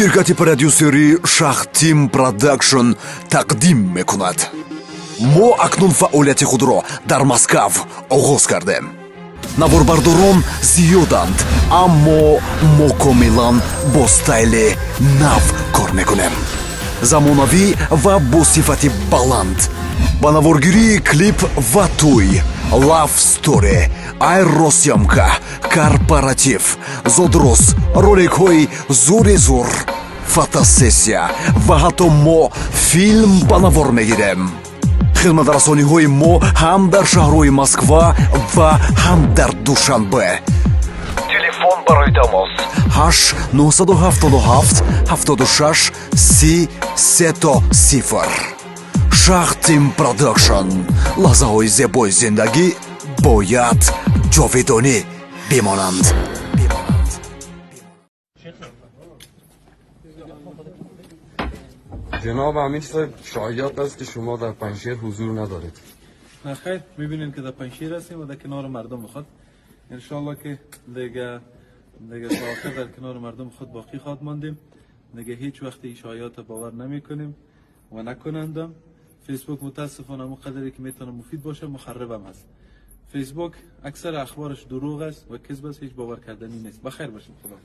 Ширкати продюсерии «Шахтим Продакшн» тақдим мекунад. Мо акнун фаъолияти худро дар Москав оғоз кардем. Наворбардорон зиёданд, аммо мо комилан бо стайли нав кор мекунем, замонавӣ ва бо сифати баланд. Ба наворгирии клип ва тӯй, love story, аэросъёмка, корпоратив, зодрӯз, роликҳои зури зур, фотосессия ва ҳатто мо филм ба навор мегирем. Хизматрасониҳои мо ҳам дар шаҳрҳои Москва ва ҳам дар Душанбе. Телефон барои тамос: 8 977 76 30 000. «Шахтим Продакшн». Лаҳзаҳои зебои зиндагӣ бояд ҷовидонӣ бимонанд. جناب امیر صاحب، شایعات است که شما در پنجشیر حضور ندارید. نه خیر، میبینین که در پنجشیر هستیم و در کنار مردم خود. انشالله که دیگه تا آخر در کنار مردم خود باقی خواهد ماندیم. دیگه هیچ وقت این شایعات باور نمی کنیم و نکنندم. فیسبوک متاسفانه همون قدری که میتونه مفید باشه، مخربم هست. فیسبوک اکثر اخبارش دروغ است و کذب است، هیچ باور کردنی نیست. بخیر باشیم، خدا.